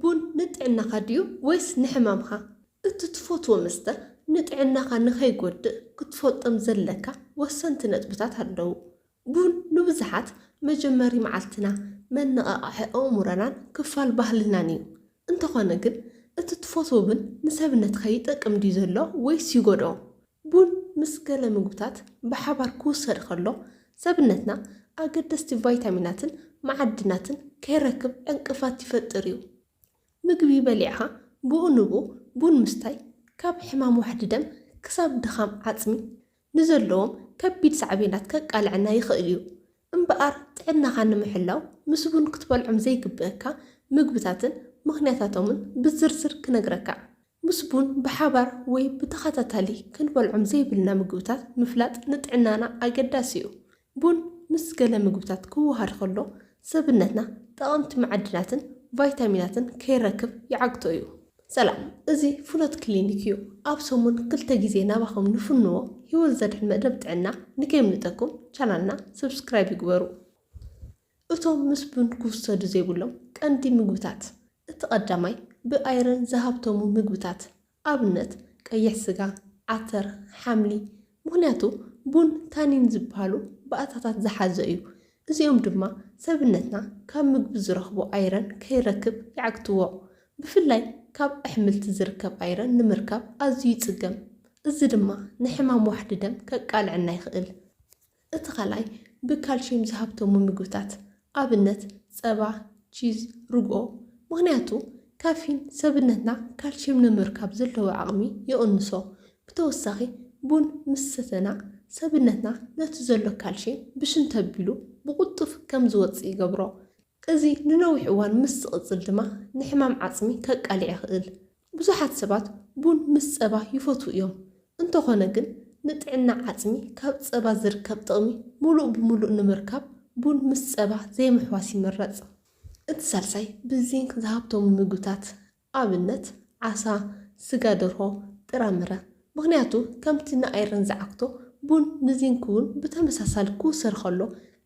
ቡን ንጥዕናኻ ድዩ ወይስ ንሕማምኻ? እቲ ትፈትዎ መስተ ንጥዕናኻ ንኸይጎድእ ክትፈልጦም ዘለካ ወሰንቲ ነጥብታት ኣለዉ። ቡን ንብዙሓት መጀመሪ መዓልትና፣ መነቓቕሒ ኣእምሮናን ክፋል ባህልናን እዩ። እንተኾነ ግን፣ እቲ ትፈትዎ ቡን ንሰብነትካ ይጠቅም ድዩ ዘሎ ወይስ ይጎድኦ? ቡን ምስ ገለ ምግብታት ብሓባር ክውሰድ ከሎ፣ ሰብነትና ኣገደስቲ ቫይታሚናትን መዓድናትን ከይረክብ ዕንቅፋት ይፈጥር እዩ። ምግቢ በሊዕኻ ብኡ ንብኡ ቡን ምስታይ፣ ካብ ሕማም ዋሕዲ ደም ክሳብ ድኻም ዓጽሚ ንዘለዎም ከቢድ ሳዕቤናት ከቃልዐና ይኽእል እዩ። እምበኣር፣ ጥዕናኻ ንምሕላው ምስ ቡን ክትበልዖም ዘይግብእካ ምግብታትን ምኽንያታቶምን ብዝርዝር ክነግረካ። ምስ ቡን ብሓባር ወይ ብተኸታታሊ ክንበልዖም ዘይብልና ምግብታት ምፍላጥ ንጥዕናና ኣገዳሲ እዩ። ቡን ምስ ገለ ምግብታት ክወሃድ ከሎ፣ ሰብነትና ጠቐምቲ መዓድናትን ቫይታሚናትን ከይረክብ ይዓግቶ እዩ። ሰላም፣ እዚ ፍኖት ክሊኒክ እዩ። ኣብ ሰሙን ክልተ ግዜ ናባኹም ንፍንዎ ህይወት ዘድሕን መደብ ጥዕና ንከየምልጠኩም ቻናልና ሰብስክራይብ ይግበሩ። እቶም ምስ ቡን ክውሰዱ ዘይብሎም ቀንዲ ምግብታት። እቲ ቀዳማይ ብኣይረን ዝሃብተሙ ምግብታት፣ ኣብነት ቀይሕ ስጋ፣ ዓተር፣ ሓምሊ። ምኽንያቱ ቡን ታኒን ዝበሃሉ ባእታታት ዝሓዘ እዩ። እዚኦም ድማ ሰብነትና ካብ ምግቢ ዝረኽቦ ኣይረን ከይረክብ ይዓግትዎ። ብፍላይ ካብ ኣሕምልቲ ዝርከብ ኣይረን ንምርካብ ኣዝዩ ይጽገም። እዚ ድማ ንሕማም ዋሕዲ ደም ከቃልዐና ይኽእል። እቲ ካልኣይ ብካልሽየም ዝሃብተሙ ምግብታት፣ ኣብነት ጸባ፣ ቺዝ፣ ርግኦ። ምኽንያቱ ካፊን ሰብነትና ካልሽየም ንምርካብ ዘለዎ ዓቕሚ ይቕንሶ። ብተወሳኺ ቡን ምስ ሰተና፣ ሰብነትና ነቲ ዘሎ ካልሽየም ብሽንት ኣቢሉ ብቕልጡፍ ከም ዝወጽእ ይገብሮ። እዚ ንነዊሕ እዋን ምስ ዝቕጽል ድማ ንሕማም ዓጽሚ ከቃልዕ ይኽእል። ብዙሓት ሰባት ቡን ምስ ጸባ ይፈትዉ እዮም። እንተኾነ ግን፣ ንጥዕና ዓጽሚ ካብ ጸባ ዝርከብ ጥቕሚ ምሉእ ብምሉእ ንምርካብ ቡን ምስ ጸባ ዘይምሕዋስ ይምረጽ። እቲ ሳልሳይ ብዚንክ ዝሃብተሙ ምግብታት፣ ኣብነት ዓሳ፣ ስጋ ደርሆ፣ ጥራምረ። ምኽንያቱ ከምቲ ንኣይረን ዝዓግቶ፣ ቡን ንዚንክ እውን ብተመሳሳሊ ክውሰድ ከሎ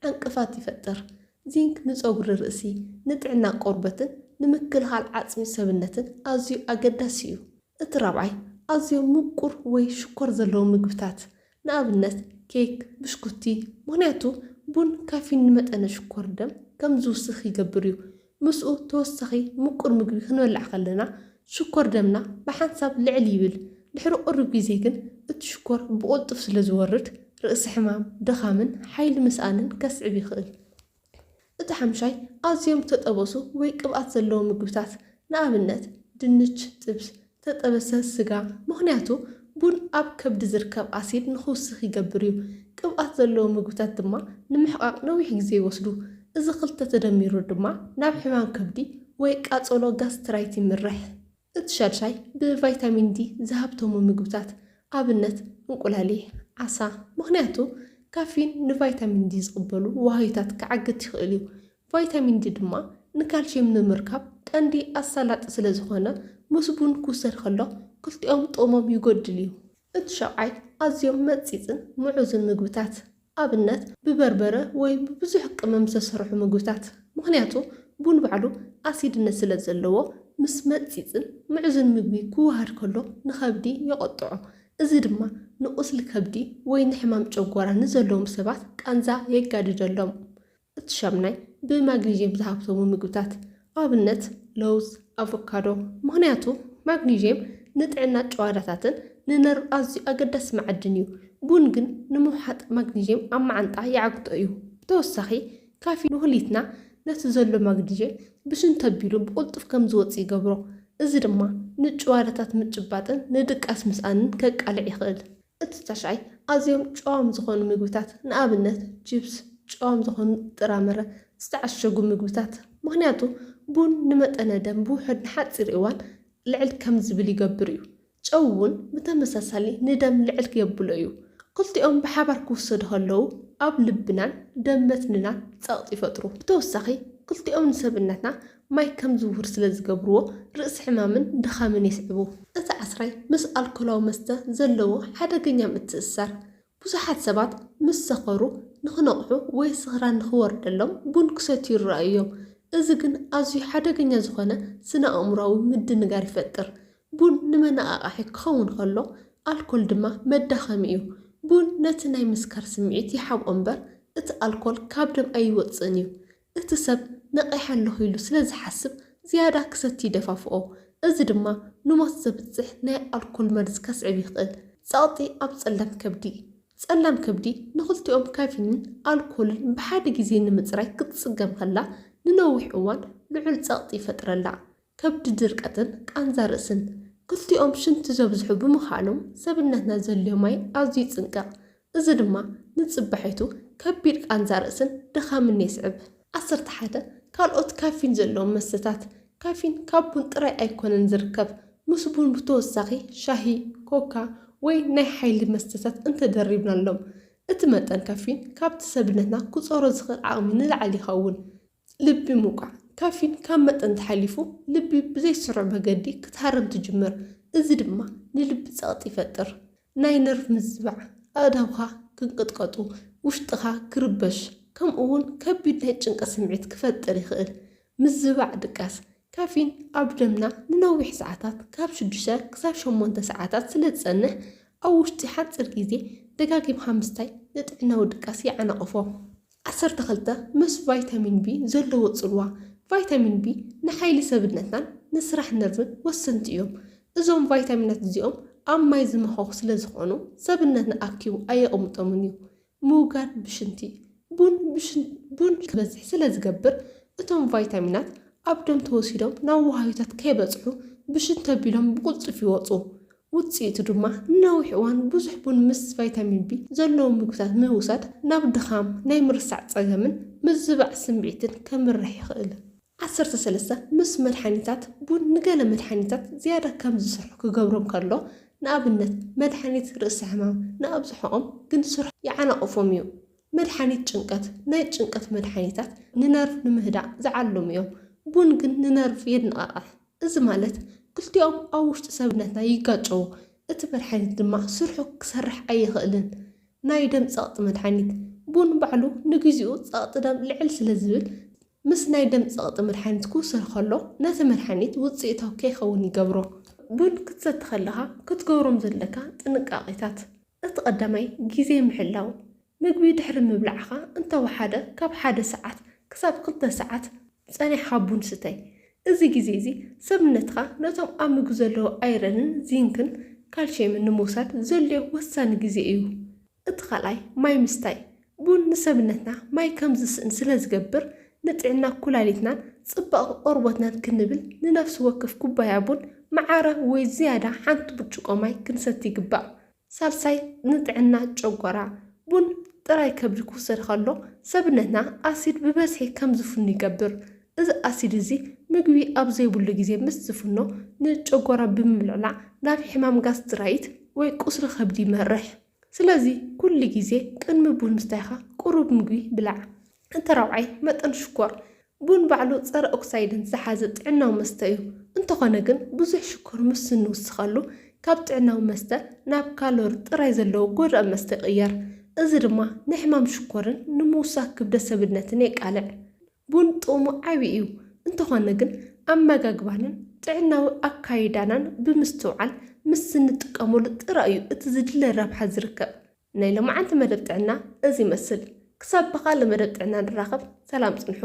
ዕንቅፋት ይፈጥር። ዚንክ ንጸጉሪ ርእሲ፣ ንጥዕና ቆርበትን ንምክልኻል ዓጽሚ ሰብነትን ኣዝዩ ኣገዳሲ እዩ። እቲ ራብዓይ ኣዝዮም ምቁር ወይ ሽኮር ዘለዎም ምግብታት፣ ንኣብነት ኬክ፣ ብሽኩቲ። ምኽንያቱ ቡን ካፊን ንመጠነ ሽኮር ደም ከም ዝውስኽ ይገብር እዩ። ምስኡ ተወሳኺ ምቁር ምግቢ ክንበልዕ ከለና ሽኮር ደምና ብሓንሳብ ልዕል ይብል። ድሕሪ ቁሩብ ግዜ ግን እቲ ሽኮር ብቕልጡፍ ስለ ዝወርድ ርእሲ ሕማም፣ ድኻምን ሓይሊ ምስኣንን ከስዕብ ይኽእል። እቲ ሓምሻይ ኣዝዮም ዝተጠበሱ ወይ ቅብኣት ዘለዎም ምግብታት፣ ንኣብነት ድንች፣ ጥብስ፣ ዝተጠበሰ ስጋ። ምኽንያቱ ቡን ኣብ ከብዲ ዝርከብ ኣሲድ ንኽውስኽ ይገብር እዩ። ቅብኣት ዘለዎም ምግብታት ድማ ንምሕቓቕ ነዊሕ ግዜ ይወስዱ። እዚ ክልተ ተደሚሩ ድማ ናብ ሕማም ከብዲ ወይ ቃጸሎ ጋስትራይት ይምርሕ። እቲ ሻድሻይ ብቫይታሚን ዲ ዝሃብተሙ ምግብታት፣ ኣብነት እንቁላሊሕ፣ ዓሳ። ምኽንያቱ ካፊን ንቫይታሚን ዲ ዝቕበሉ ዋህዮታት ክዓግት ይኽእል እዩ። ቫይታሚን ዲ ድማ ንካልሽየም ንምርካብ ቀንዲ ኣሳላጢ ስለ ዝኾነ፣ ምስ ቡን ክውሰድ ከሎ ክልቲኦም ጥቕሞም ይጎድል እዩ። እቲ ሻውዓይ ኣዝዮም መጺጽን ምዑዝን ምግብታት፣ ኣብነት ብበርበረ ወይ ብብዙሕ ቅመም ዝተሰርሑ ምግብታት። ምኽንያቱ ቡን ባዕሉ ኣሲድነት ስለ ዘለዎ፣ ምስ መጺጽን ምዑዝን ምግቢ ክወሃድ ከሎ ንኸብዲ የቐጥዖ። እዚ ድማ ንቁስሊ ከብዲ ወይ ንሕማም ጨጓራ ንዘለዎም ሰባት ቃንዛ የጋድደሎም። እቲ ሻምናይ ብማግኒዥየም ዝሃብተሙ ምግብታት፣ ኣብነት ለውዝ፣ ኣቮካዶ። ምኽንያቱ ማግኒዥየም ንጥዕና ጭዋዳታትን ንነርቭ ኣዝዩ ኣገዳሲ መዓድን እዩ። ቡን ግን ንምውሓጥ ማግኒዥየም ኣብ መዓንጣ ይዓግቶ እዩ። ብተወሳኺ ካፊን ንኹሊትና ነቲ ዘሎ ማግኒዥየም ብሽንት ኣቢሉ ብቕልጡፍ ከም ዝወጽእ ይገብሮ። እዚ ድማ ንጭዋዳታት ምጭባጥን ንድቃስ ምስኣንን ከቃልዕ ይኽእል። እቲ ታሽዓይ ኣዝዮም ጨዋም ዝኾኑ ምግብታት፣ ንኣብነት ቺፕስ፣ ጨዋም ዝኾኑ ጥራምረ፣ ዝተዓሸጉ ምግብታት። ምኽንያቱ ቡን ንመጠነ ደም ብውሑድ ንሓጺር እዋን ልዕል ከም ዝብል ይገብር እዩ። ጨው እውን ብተመሳሳሊ ንደም ልዕል የብሎ እዩ። ክልቲኦም ብሓባር ክውሰዱ ከለዉ ኣብ ልብናን ደም መትንናን ጸቕጢ ይፈጥሩ። ብተወሳኺ ክልቲኦም ንሰብነትና ማይ ከም ዝውህር ስለ ዝገብርዎ ርእሲ ሕማምን ድኻምን የስዕቡ። እቲ ዓስራይ ምስ ኣልኮላዊ መስተ ዘለዎ ሓደገኛ ምትእስሳር። ብዙሓት ሰባት ምስ ሰኸሩ ንኽነቕሑ ወይ ስኽራን ንኽወርደሎም ቡን ክሰትዩ ይረኣዩ እዮም። እዚ ግን ኣዝዩ ሓደገኛ ዝኾነ ስነ ኣእምሮኣዊ ምድንጋር ይፈጥር። ቡን ንመነቓቕሒ ክኸውን ከሎ፣ ኣልኮል ድማ መዳኸሚ እዩ። ቡን ነቲ ናይ ምስካር ስምዒት ይሓብኦ እምበር፣ እቲ ኣልኮል ካብ ደም ኣይወጽእን እዩ። እቲ ሰብ ነቒሐ ኣለኹ ኢሉ ስለ ዝሓስብ፣ ዝያዳ ክሰቲ ይደፋፍኦ። እዚ ድማ ንሞት ዘብጽሕ ናይ ኣልኮል መርዚ ከስዕብ ይኽእል። ጸቕጢ ኣብ ጸላም ከብዲ። ጸላም ከብዲ ንኽልቲኦም ካፊንን ኣልኮልን ብሓደ ግዜ ንምጽራይ ክትጽገም ከላ፣ ንነዊሕ እዋን ልዑል ጸቕጢ ይፈጥረላ። ከብዲ ድርቀትን ቃንዛ ርእስን። ክልቲኦም ሽንቲ ዘብዝሑ ብምዃኖም፣ ሰብነትና ዘድልዮ ማይ ኣዝዩ ይጽንቀቕ። እዚ ድማ ንጽባሒቱ ከቢድ ቃንዛ ርእስን ድኻምን የስዕብ። ዓሰርተ ሓደ፣ ካልኦት ካፊን ዘለዎም መስተታት። ካፊን ካብ ቡን ጥራይ ኣይኮነን ዝርከብ። ምስ ቡን ብተወሳኺ ሻሂ፣ ኮካ ወይ ናይ ሓይሊ መስተታት እንተደሪብናሎም፣ እቲ መጠን ካፊን ካብቲ ሰብነትና ክጾሮ ዝኽእል ዓቕሚ ንላዕሊ ይኸውን። ልቢ ምውቃዕ። ካፊን ካብ መጠን ተሓሊፉ ልቢ ብዘይስሩዕ መገዲ ክትሃርም ትጅምር። እዚ ድማ ንልቢ ጸቕጢ ይፈጥር። ናይ ነርቭ ምዝባዕ። ኣእዳውካ ክንቅጥቀጡ፣ ውሽጥኻ ክርበሽ፣ ከምኡ እውን ከቢድ ናይ ጭንቀት ስምዒት ክፈጥር ይኽእል። ምዝባዕ ድቃስ። ካፊን ኣብ ደምና ንነዊሕ ሰዓታት፣ ካብ ሽዱሽተ ክሳብ ሸሞንተ ሰዓታት ስለ ዝጸንሕ፣ ኣብ ውሽጢ ሓጺር ግዜ ደጋጊምካ ምስታይ ንጥዕናዊ ድቃስ ይዓናቕፎ። ዓሰርተ ክልተ፣ ምስ ቫይታሚን ቢ ዘለዎ ጽልዋ። ቫይታሚን ቢ ንሓይሊ ሰብነትናን ንስራሕ ነርቭን ወሰንቲ እዮም። እዞም ቫይታሚናት እዚኦም ኣብ ማይ ዝመኸኹ ስለ ዝኾኑ፣ ሰብነትና ኣኪቡ ኣየቕምጦምን እዩ። ምውጋድ ብሽንቲ። ቡን ብሽን-፣ ቡን ክበዝሕ ስለ ዝገብር፣ እቶም ቫይታሚናት ኣብ ደም ተወሲዶም ናብ ወሃቢታት ከይበጽሑ ብሽንቲ ኣቢሎም ብቕልጡፍ ይወጹ። ውጽኢቱ ድማ ንነዊሕ እዋን ብዙሕ ቡን ምስ ቫይታሚን ቢ ዘለዎም ምግብታት ምውሳድ ናብ ድኻም፣ ናይ ምርሳዕ ጸገምን ምዝባዕ ስምዒትን ከምርሕ ይኽእል። ዓሰርተ ሰለስተ፣ ምስ መድሓኒታት። ቡን ንገለ መድሓኒታት ዝያዳ ከም ዝሰርሑ ክገብሮም ከሎ፣ ንኣብነት መድሓኒት ርእሰ ሕማም ንኣብዝሖኦም ግን ስርሑ ይዓናቕፎም እዩ። መድሓኒት ጭንቀት። ናይ ጭንቀት መድሓኒታት ንነርቭ ንምህዳእ ዝዓለሙ እዮም። ቡን ግን ንነርቭ የነቓቕሕ። እዚ ማለት ክልቲኦም ኣብ ውሽጢ ሰብነትና ይጋጨዉ። እቲ መድሓኒት ድማ ስርሑ ክሰርሕ ኣይኽእልን። ናይ ደም ጸቕጢ መድሓኒት። ቡን ባዕሉ ንግዚኡ ጸቕጢ ደም ልዕል ስለ ዝብል፣ ምስ ናይ ደም ጸቕጢ መድሓኒት ክውሰድ ከሎ፣ ነቲ መድሓኒት ውጽኢታዊ ከይኸውን ይገብሮ። ቡን ክትሰቲ ከለኻ ክትገብሮም ዘለካ ጥንቃቄታት። እቲ ቀዳማይ፣ ግዜ ምሕላው። ምግቢ ድሕሪ ምብላዕኻ እንተወሓደ ካብ ሓደ ሰዓት ክሳብ ክልተ ሰዓት ጸኒሕካ ቡን ስተይ። እዚ ግዜ እዚ ሰብነትካ ነቶም ኣብ ምግቢ ዘለዉ ኣይረንን ዚንክን ካልሽየምን ንምውሳድ ዘድልዮ ወሳኒ ግዜ እዩ። እቲ ካልኣይ፣ ማይ ምስታይ። ቡን ንሰብነትና ማይ ከም ዝስእን ስለ ዝገብር፣ ንጥዕና ኩላሊትናን ጽባቐ ቆርበትናን ክንብል ንነፍሲ ወከፍ ኩባያ ቡን መዓረ ወይ ዝያዳ ሓንቲ ብርጭቆ ማይ ክንሰቲ ይግባእ። ሳልሳይ፣ ንጥዕና ጨጓራ። ቡን ጥራይ ከብዲ ክውሰድ ከሎ፣ ሰብነትና ኣሲድ ብበዝሒ ከም ዝፍኑ ይገብር። እዚ ኣሲድ እዚ ምግቢ ኣብ ዘይብሉ ግዜ ምስ ዝፍኖ፣ ንጨጓራ ብምምዕብላዕ ናብ ሕማም ጋስትራይት ወይ ቁስሊ ከብዲ ይመርሕ። ስለዚ ኩሉ ግዜ ቅድሚ ቡን ምስታይካ ቁሩብ ምግቢ ብላዕ። እቲ ራብዓይ፣ መጠን ሽኮር። ቡን ባዕሉ ጸረ ኦክሳይደንት ዝሓዘ ጥዕናዊ መስተ እዩ። እንተኾነ ግን፣ ብዙሕ ሽኮር ምስ እንውስኸሉ፣ ካብ ጥዕናዊ መስተ ናብ ካሎሪ ጥራይ ዘለዎ ጎዳኢ መስተ ይቕየር። እዚ ድማ ንሕማም ሽኮርን ንምውሳኽ ክብደት ሰብነትን የቃልዕ። ቡን ጥቕሙ ዓቢ እዩ። እንተኾነ ግን፣ ኣመጋግባናን ጥዕናዊ ኣካይዳናን ብምስትውዓል ምስ እንጥቀመሉ ጥራይ እዩ እቲ ዝድለ ረብሓ ዝርከብ። ናይ ሎማዓንቲ መደብ ጥዕና እዚ ይመስል። ክሳብ ብኻልእ መደብ ጥዕና ንራኸብ፣ ሰላም ጽንሑ።